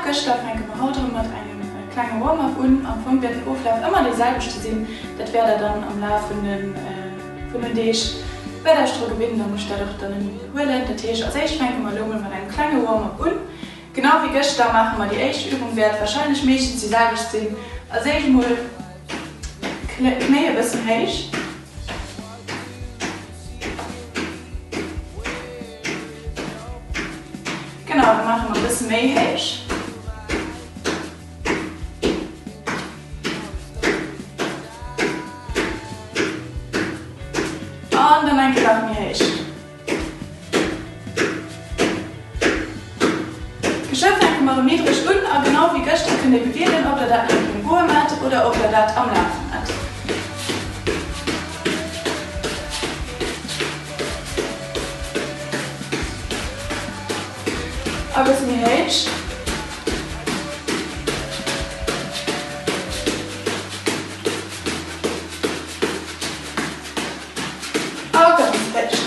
Oflaf gëschter fänke mer haut erëm mat engem klenge Warm-up un. Am Fong wäert den Oflaf ëmmer dee selwechte sinn. Dat wäert der dann am Laf vun den vun den Deeg wäert der iech dru gewinnen, da muss ech dat och dann net méi widderhuelen. Dat heescht, als éischt fänke mer elo mol mat engem klenge Warm-up un. Genau wéi gëschter maache mer déi éischt Übung, wäert warscheinlech meeschtens déi selwecht sinn. Als éischt mol Knéi e bëssen héich. Genau, da maache mer e bësse méi héich. An dann eng Kéier nach méi héich. Geschwë fänke mer erëm niddreg un a genau wéi gëschter kënnt Dir bewielen, ob der dat nach beim Goe maacht oder ob der dat am Lafe maacht. A bësse méi héich. A ganz héich.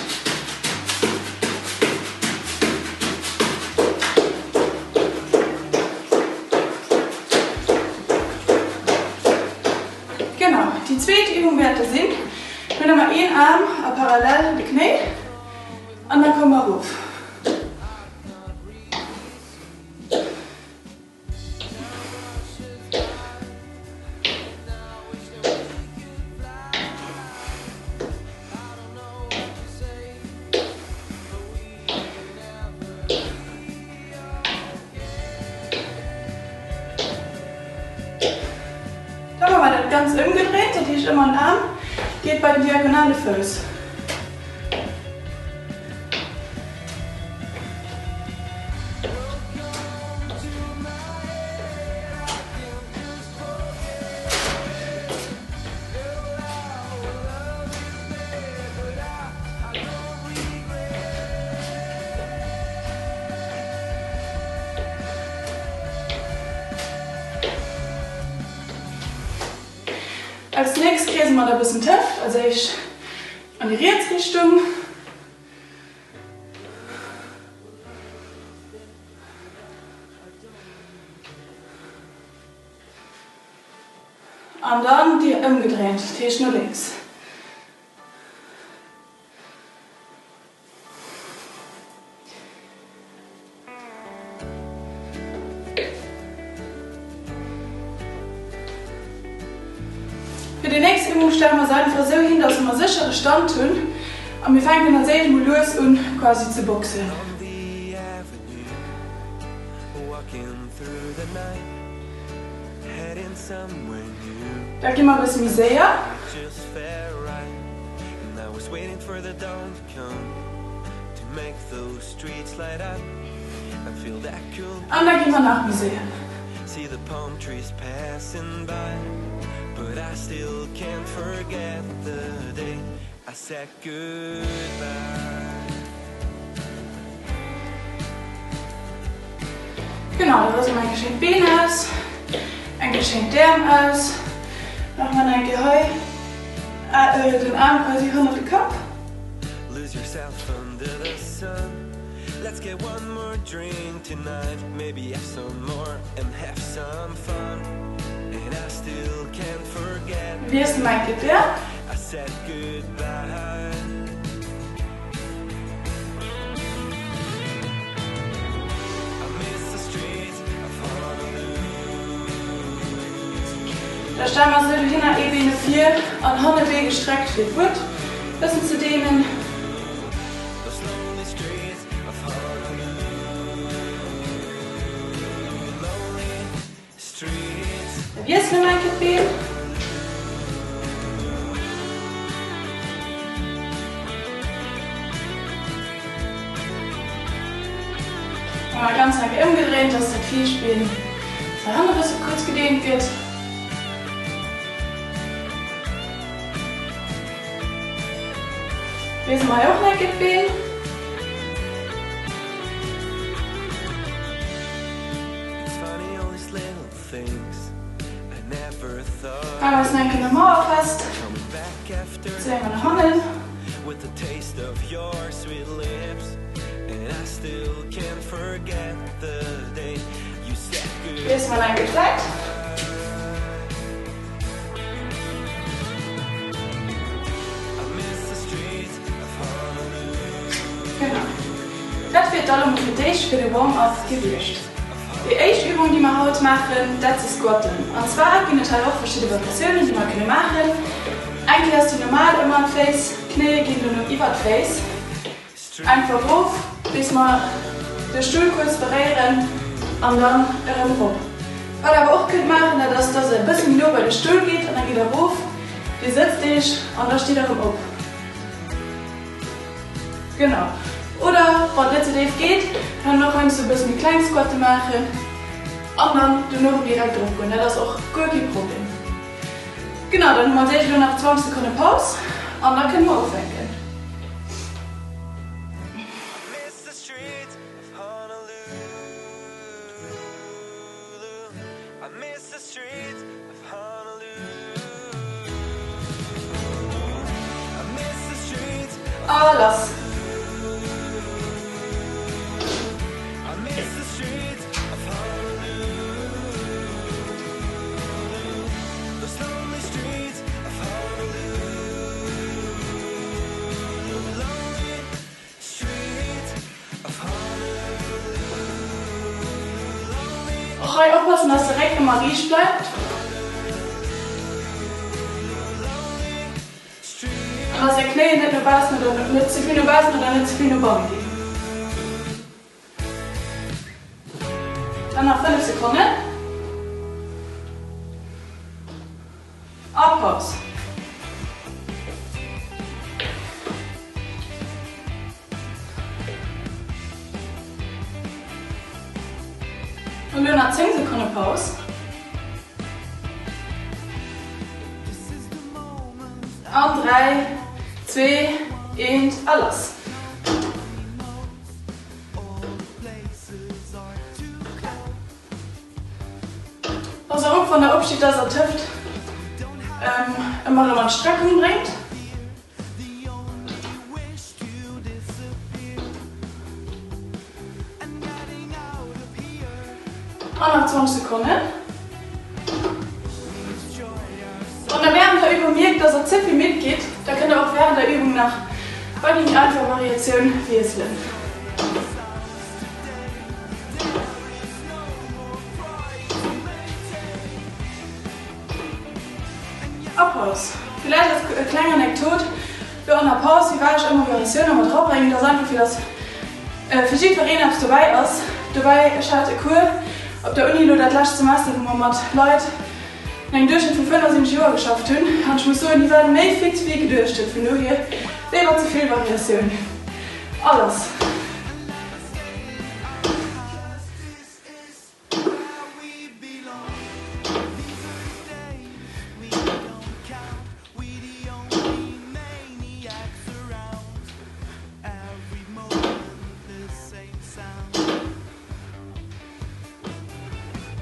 Genau, déi zweet Übung wäert da sinn, mir hunn ëmmer een Aarm a parallel de Knéi an da komme mer erof. Da hu mer dat ganz ëmgedréint, dat heescht ëmmer en Aarm geet bei den diagonale Fouss. Als nächst kreese mer da bëssen d'Hëft, als éischt an déi riets Richtung. An dann déi ëmgedréint, dat heescht no lénks. Fir déi nächst Übung stelle mer se einfach esou hin, dass mer séchere Stand hunn a mir fänken als éischt mol lues un quasi ze boxen. Da gi mer e bësse méi séier. An da gi mer nach méi séier. Genau, da rëse mer eng Kéier schéin d'Been aus, eng Kéier schéin d'Äerm aus. Maache mer nach eng Kéier hei den Aarm quasi hannert de Kapp. Wiessele mer eng Kéier d'Äerm. Da stelle mer esou dohinner, ee Been no vir an hanne Bee gestreckt fir d'Wutt bëssen ze dehnen. Da wiessele mer eng Kéier d'Been. Hu mer ganz enk ëmgedréint, dass dat viischt Been no hanne bësse kuerz gedeent gëtt. Wiessele mer hei och nach eng Kéier d'Been. Halen eis nach eng Kéier un der Mauer fest, zéie mer no hannen. Wiessele mer nach eng Kéier d'Säit. Genau. Dat wier et da lo mol fir d'éischt fir de Warm-up gewiescht. Déi éischt Übung déi mer haut maachen, dat si Squatten. An zwar ginn et hei och verschidde Variatiounen déi mer kënne maachen. Eng Kéier ass déi normal, ëmmer d'Féiss, d'Knéie ginn dono iwwer d'Féiss. Einfach erof bis mer de Stull kuerz beréieren an dann erëm erop. Wat der awer och kënnt maachen, dat ass dass der e bësse méi no bei de Stull gitt an da gitt der erof, dir sëtzt iech an da steet der erëm op. Genau. Oder wann et net sou déif geet, kann een och heiansdo e bësse méi kleng Squatte maachen an dann dono erëm direkt erop goen. Dat ass och guer kee Problem. Genau, dann hu mer als éischt elo nach 20 Sekonne Paus an da kënne mer ufänken. A lass! Och hei oppassen, dass de Réck ëmmer riicht bleift. An dass är Knéien net no baussen oder net ze vill no baussen oder net ze vill no banne ginn. Dann nach 5 Sekonnen. A Paus. An elo nach 10 Sekonne Paus. An 3, 2, 1 a lass. Passt och op wann der opsteet dass der d'Hëft ëmmer erëm an d'Streckung bréngt. An nach 20 Sekonnen. Wann der während der Übung mierkt, dass der ze vill midd gitt, da kënnt der och während der Übung nach bei déi méi einfach Variatioun wiesselen. A Paus. Villäicht als kleng Anekdot, Lo an der Paus, firwat ech ëmmer Variatioune mat erabréngen, dat ass einfach fir dass fir jiddwereen eppes dobäi ass. Dobäi, ech hat e Cours op der Uni lo dat lescht Semester, wou mer mat Leit an engem Duerchschnëtt vu 75 Joer geschafft hunn, an ech muss soen, déi waren méi fit wéi geduecht huet. Vun dohier léiwer ze vill Variatioun. A lass!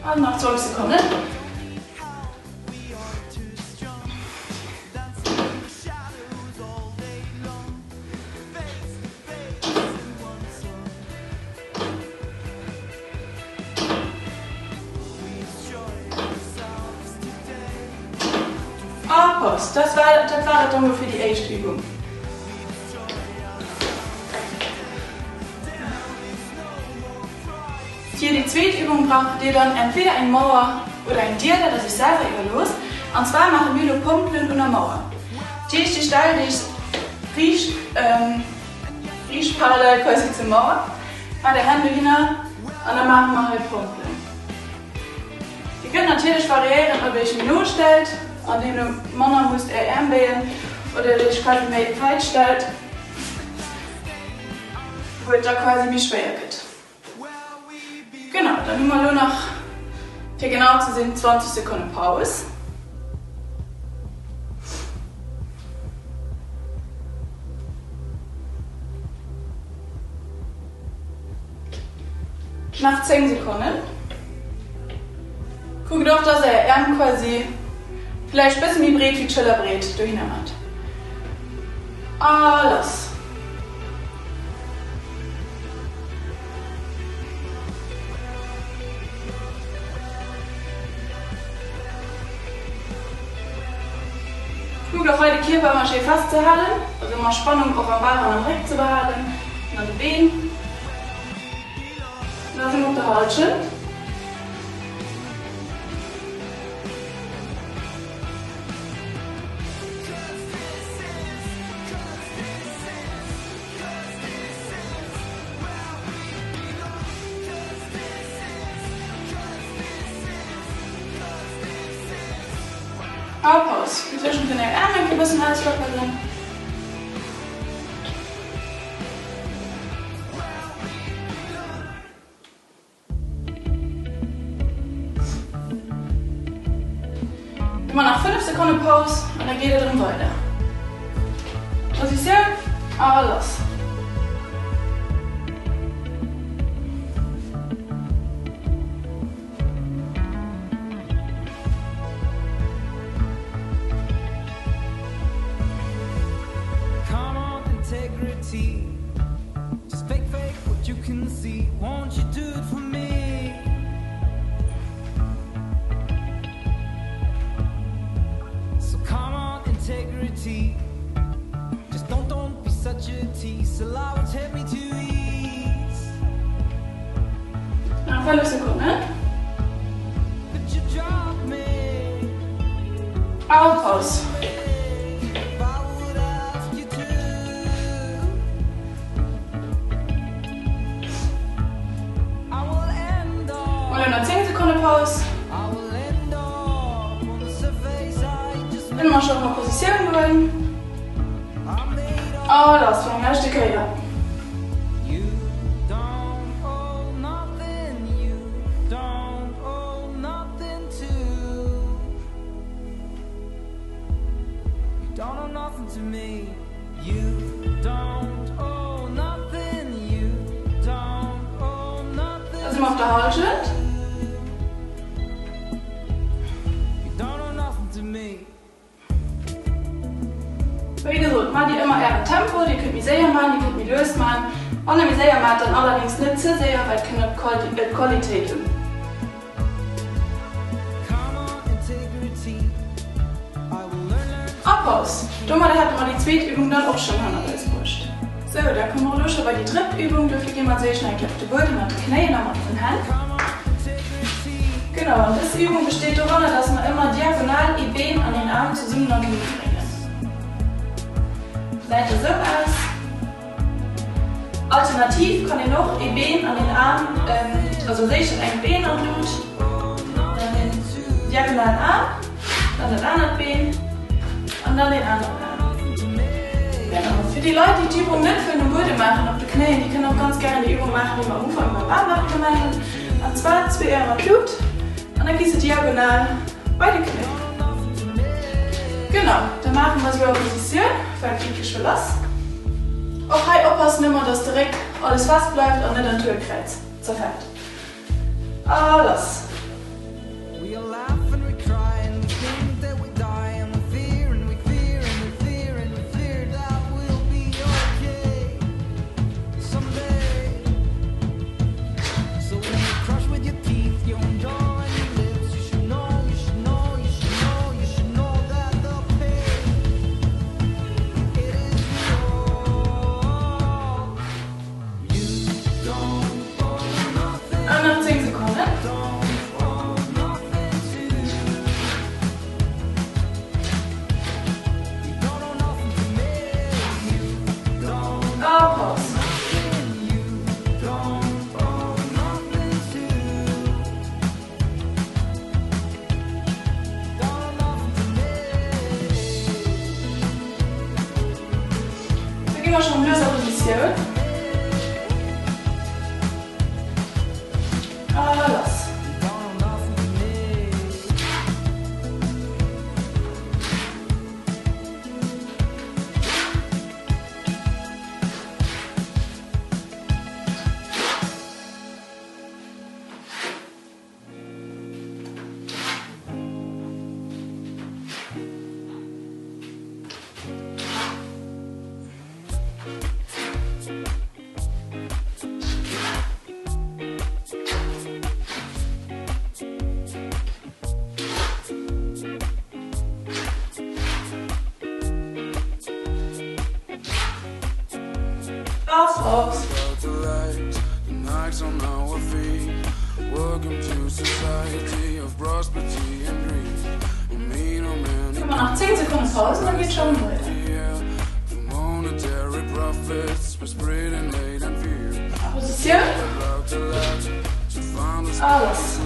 An nach 20 Sekonnen. A Paus. Dat war dat war et dann elo fir déi éischt Übung. Fir déi zweet Übung braucht Dir dann entweder eng Mauer oder eng Dier, dat ass Iech selwer iwwerlooss. An zwar maache mir elo Pompelen un der Mauer. Dat heescht, Dir stellt Iech riicht, riicht parallel quasi zur Mauer, Maach är Hänn dohinner an da maache mer hei Pompelen. Dir kënnt natierlech variéieren, ob dir iech méi no stellt an deemno manner musst är Äerm béien oder dir iech quasi méi wäit stellt, wou et da quasi méi schwéier gëtt. Genau, dann hu mer elo nach, fir genau ze sinn, 20 Sekonne Paus. Nach 10 Sekonnen. Kuckt och, dass är Äerm quasi villäicht bësse méi breet wéi d'Schëllerbreet dohinner mat. A lass! Kuckt och hei de Kierper ëmmer schéi festzehalen, also ëmmer Spannung och am Bauch an am Réck ze behalen an an de Been. Da si mer op der Hallschent. A Paus. Fir tëschent den Äerm eng Kéier e bëssen auslackeren. Hu mer nach 5 Sekonne Paus an da geet et erëm weider. Positioun a lass. Nach 5 Sekonnen. A Paus. Mol elo 10 Sekonne Paus. Kënne mer scho erëm a Positioun goen. A lass fir eng leschte Kéier. Da si mer op der Hallschent. Wéi gesot, maacht dir ëmmer ären Tempo. Dir kënnt méi séier maachen, dir kënnt méi lues maachen. Wann der méi séier maacht, dann allerdéngs net ze séier, well et kënnt op d'Qualitéit un. A Paus. Domadder hätte mer déi zweet Übung dann och schonn hannert eis bruecht. Sou, da komme mer elo scho bei déi drëtt Übung. Dofir gi mer als éischt nach eng Kéier op de Buedem mat de Knéien a mat den Hänn. Genau, an dës Übung besteet doranner, dass mer ëmmer diagonal ee Been an een Aarm zesummen an d'Luucht bréngen. Gesäit esou aus. Alternativ kann een och ee Been an een Aarm, also als éischt dat engt Been an d'Luucht, dann den diagonalen Aarm, dann dat anert Been an dann deen aneren Aarm. Genau, fir déi Leit, déi d'Übung net wëllen um Buedem maachen, op de Knéien, déi kënnen och ganz gären déi Übung maachen, déi mer am Ufank beim Aarmhalen gemaach hunn, an zwar zwee Äerm an d'Luucht an da gi se diagonal bei de Knéien. Genau, da maache mer esou eng Positioun, well et geet jo scho lass. Och hei oppassen ëmmer, dass de Réck alles fest bleift an net an d'Huelkräiz zerfält. A lass! An nach 10 Sekonnen. A Paus. Da gi mer schon lues a Positioun. A lass. A Paus. Hu mer nach 10 Sekonne Paus an da geet schonn weider. A Positioun. A lass.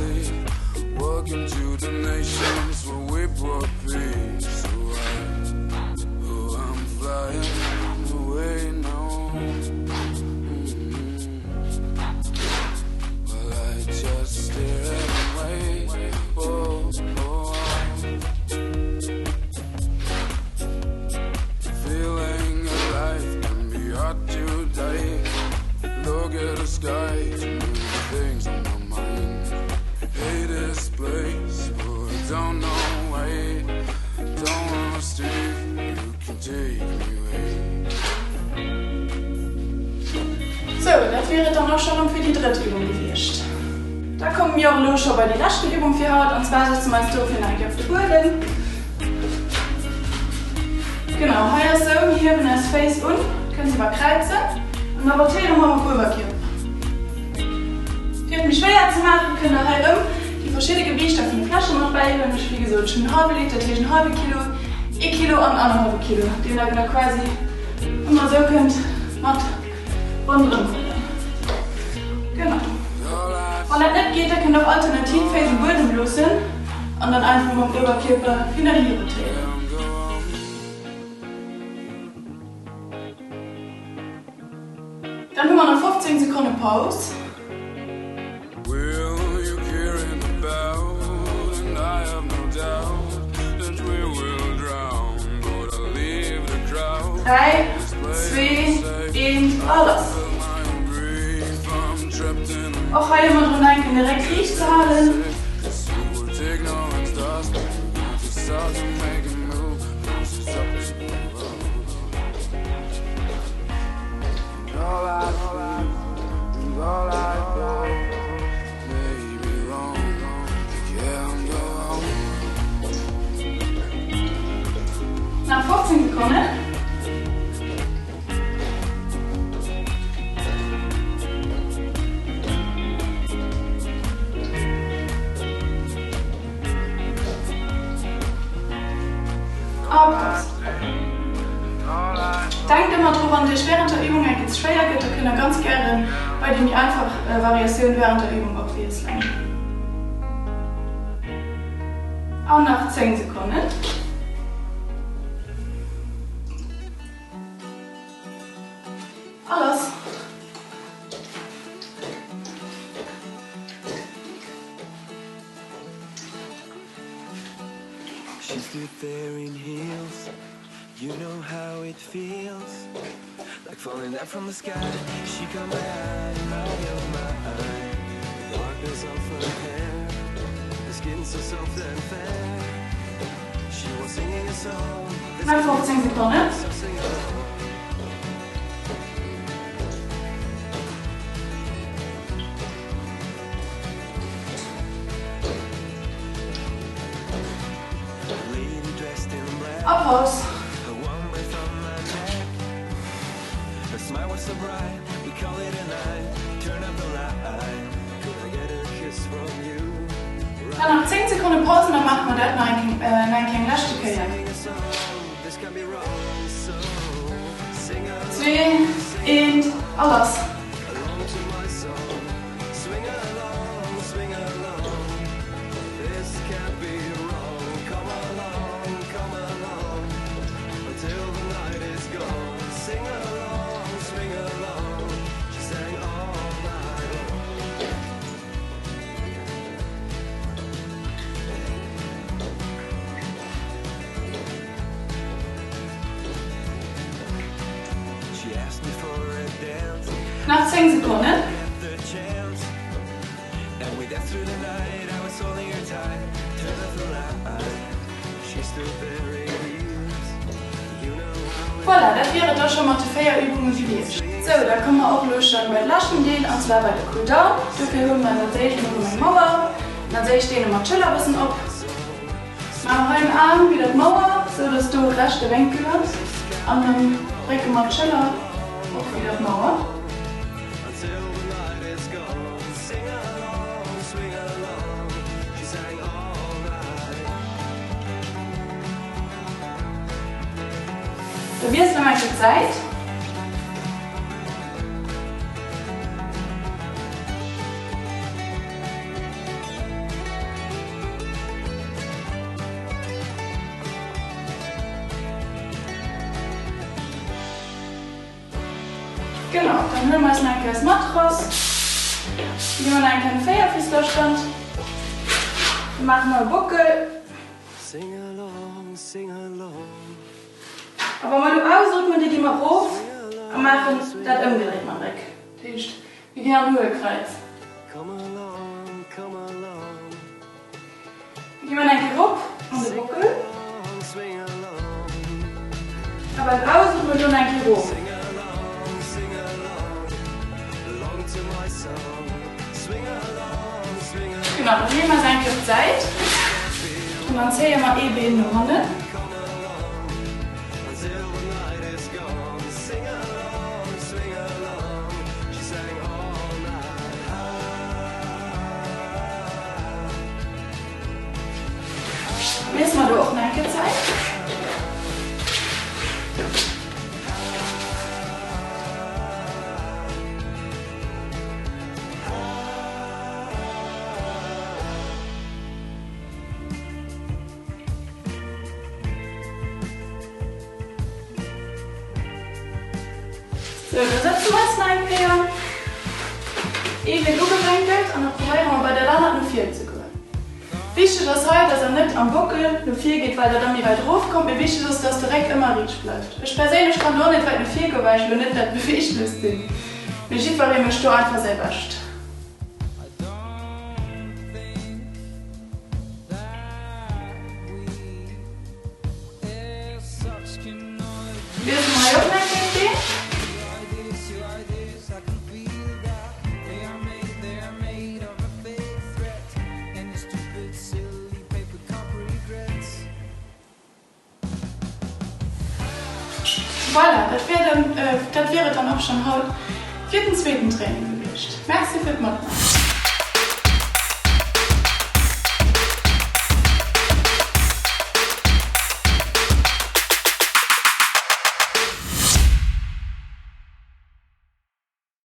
Sou, dat wier et dann och scho rëm fir déi drëtt Übung gewiescht. Da komme mir och elo scho bei déi leschten Übung fir haut, an zwar sëtze mer eis dofir nach eng Kéier op de Buedem. Genau, hei ass sou, mir hiewen eis Féiss un, kënnen se iwwerkräizen an da rotéiere mer mam Uewerkierper. Fir et méi schwéier ze maachen, kënnt der hei rëm déi verschidde Gewiichter vun de Fläsche mat bäihuelen. Ech, wéi gesot, ech hunn en hallwe Liter, dat heescht en hallwe Kilo, ee Kilo an annerhallwe Kilo, deen der da quasi ëmmer esou kënnt mat ronderëm rullen. Genau. Wann dat net geet, da kënnt der och alternativ d'Féiss um Buedem loossen an dann einfach mam Uewerkierper hin an hier rotéieren. Dann hu mer nach 15 Sekonne Paus. 3, 2, 1 a lass! Och hei ëmmer drun denken, de Réck riicht ze halen. Nach 15 Sekonnen. A Paus. Denkt ëmmer dru wann et iech wärend der Übung eng Kéier ze schwéier gëtt, da kënnt der ganz gären bei déi méi einfach Variatioun wärend der Übung och wiesselen. An nach 10 Sekonnen. A lass! She stood there in heels, you know how it feels Like falling down from the sky, she caught my eye, my oh my The darkness of her hair, her skin so soft and fair She was singing a song Nach 15 Sekonnen. So sing along A Paus. Dann nach 10 Sekonne Paus an da maache mer dat nach eng eng leschte Kéier. 2, 1 a lass. Nach 10 Sekonnen. Voilà, dat wier et da scho mat de 4 Übunge gewiescht. Sou, da komme mer och elo schonn bei de leschten Deel, an zwar bei de Cooldown. Dofir huele mer eis als éischt emol eng Mauer. An als éischt deene mer d'Schëller e bëssen op. Maache hei en Aarm widder d'Mauer, sou dass do rechte Wénkel ass, an dann drécke mer d'Schëller. Och widder d'Mauer. Da wiessele mer eng Kéier d'Säit. Genau, dann huele mer eis nach eng Kéier eis Matrass, gi mer nach eng Kéier an de Véierfisslerstand, da maache mer e Bockel. A wa mer elo ausotmen, da gi mer erof a maachen dat ëmgedréit mam Réck. Dat heescht, mir ginn an Huelkräiz. Da gi mer nach eng Kéier erop an de Bockel. A beim Ausotmen do nach eng Kéier erof. Genau, dann leeë mer eis eng Kéier op d'Säit an dann zéie mer ee Been no hannen. Miesse mer do och nach eng Kéier d'Zäit. Sou, da sëtze mer eis nach eng Kéier. Ee Been ugewénkelt an da probéiere mer bei der aner no vir ze goen. Wichteg ass hei, dass der net am Bockel no vir gitt, well der da méi wäit erof kommt, mee wichteg ass, dass de Réck ëmmer riicht bleift. Ech perséinlech kann do och net wäit no vir goen, well ech elo net dat beweeglechst sinn, mee jiddweree mécht do einfach säi Bescht. Wiessele mer hei och nach eng Kéier d'Been. Voilà, dat wier dann, dat wier et dann och schonn haut fir den zweeten Training gewiescht. Merci fir d'Matmaachen.